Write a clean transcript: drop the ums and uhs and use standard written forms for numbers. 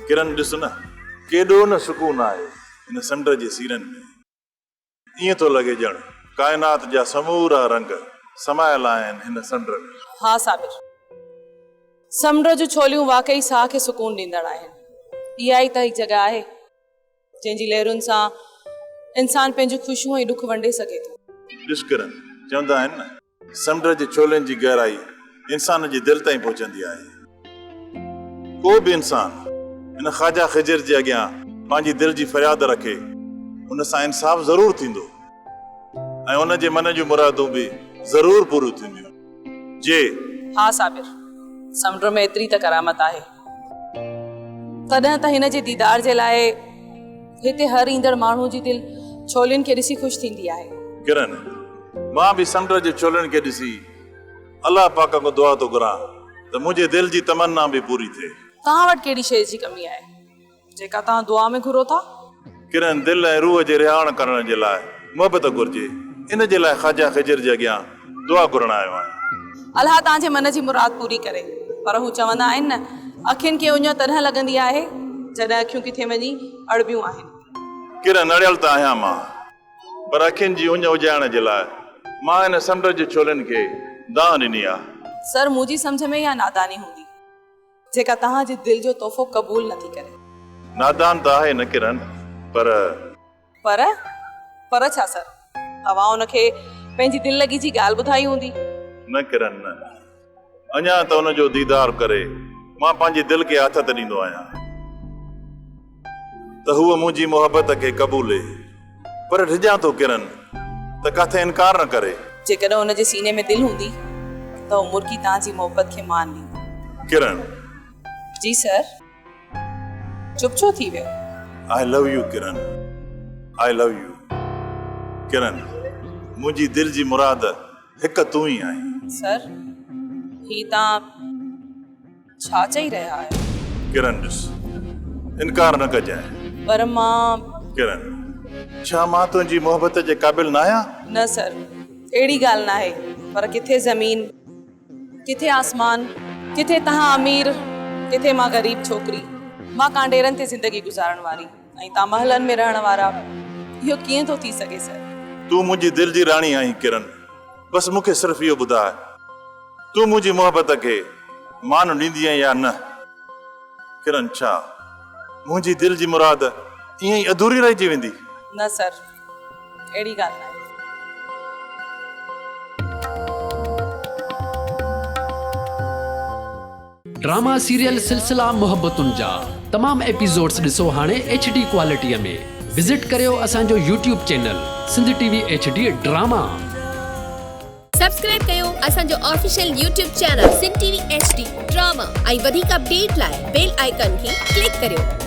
ڪرن ڏس نه ڪيڏو نه سڪون آهي هن سمنڊ جي سيرن ۾. ائين ٿو لڳي ڄڻ ڪائنات جا سمورا رنگ سمايل آهن هن سمنڊ ۾. ها صابر. سمنڊ جون ڇوليون واقعي ساهه کي سڪون ڏيندڙ آهن. اها ئي ته هڪ جڳهه آهي جنهن جي لهرن سان انسان پنهنجون خوشيون ۽ ڏک ونڊي سگهي ٿو. ڏس ڪرن، چوندا آهن نه. سمنڊ جي ڇولين جي گهرائي انسان جي دل تائين پهچندي آهي. ڪو به انسان هن خواجه خضر جي اڳيان پنهنجي دل جي فرياد رکي، ان سان انصاف ضرور ٿيندو ۽ ان جي من جون مرادون به ضرور پوريون ٿينديون. جي. ها صابر، سمنڊ ۾ ايتري ته ڪرامت آهي. تڏهن ته هن جي ديدار جي لاء هتي هر ايندڙ ماڻهو جي دل ڇولين کي ڏسي خوش ٿيندي آهي. ڪرن، مان به سمنڊ جي ڇولين کي ڏسي الله پاڪ کان دعا ٿو گهران ته منهنجي دل جي تمنا به پوري ٿئي. توهان وٽ ڪهڙي شيء جي ڪمي آهي، جيڪا توهان دعا ۾ گهرو ٿا؟ ڪرن، دل ۽ روح جي رهاڻ ڪرڻ جي لاء محبت گهرجي، ان جي لاء خواجه خضر جي اڳيان دعا گهرڻ آيو آهيان. الله توهان جي من جي مراد پوري ڪري. پر هو چوندا آهن نه، اکين کي اڃ تڏهن لڳندي آهي، جڏهن اکيون ڪٿي وڃي اڙبيون آهن. ڪرن، اڙيل ته آهيان مان. پر اکين جي اڃ اجهائڻ جي لاء مان هن سمنڊ جي ڇولين کي دانهن ڏني آ. سر منهنجي سمجهه ۾ اها ناداني هوندي جيڪا توهان جي دل جو تحفو قبول نٿي ڪري. نادان ته آهي نه ڪرن پر. پر؟ پر ڇا سر؟ توهان ان کي پنهنجي دل لڳي جي ڳالهه ٻڌائي هوندي. نه ڪرن نه. اڃا ته ان جو ديدار ڪري مان پنهنجي دل کي آٿت ڏيندو آهيان ته هوء منهنجي محبت کي قبولي، پر ڊڄان ٿو ڪرن ته ڪاٿي انڪار نه ڪري. جيڪڏهن ان جي سيني ۾ دل هوندي ته هو مرڪي توهان جي محبت کي مان ڏيندو. ڪرن. جي سر. چپ ڇو ٿي ويو؟ I love you Kiran. I love you Kiran. منهنجي دل جي مراد هڪ تون ئي آهين. سر، هي توهان ڇا چئي رهيا آهيو؟ ڪرن ڏس، انڪار نه ڪجانء. پر مان. ڪرن، ڇا مان تنهنجي محبت جي قابل ناهيان؟ نه سر، اهڙي ڳالهه ناهي، پر ڪٿي زمين، ڪٿي آسمان، ڪٿي توهان امير، ڪٿي مان غريب ڇوڪري، مان ڪانڊيرن تي زندگي گذارڻ واري. ۽ تان محلن ۾ رهڻ وارا، اهو ڪيئن ٿو ٿي سگهي سر؟ تون منهنجي دل جي راڻي آهين ڪرن، بس مون کي صرف اهو ٻڌاء، تون منهنجي محبت کي مان ڏيندينء يا نه؟ ڪرن، ڇا منهنجي دل جي مراد ائين ئي اڌوري رهجي ويندي؟ نه سر، اهڙي ڳالهه ناهي. ڊراما سيريل سلسلا محبتن جا تمام ايپيسوڊس ڏسو هاڻي ايڇ ڊي ڪوالٽي ۾ وزٽ ڪريو اسان جو YouTube channel Sindh T V H D drama. Subscribe ڪيو اسان جو official YouTube channel Sindh T V H D drama ۽ وڌيڪ اپڊيٽ لاء بيل آئيڪان کي ڪلڪ ڪريو.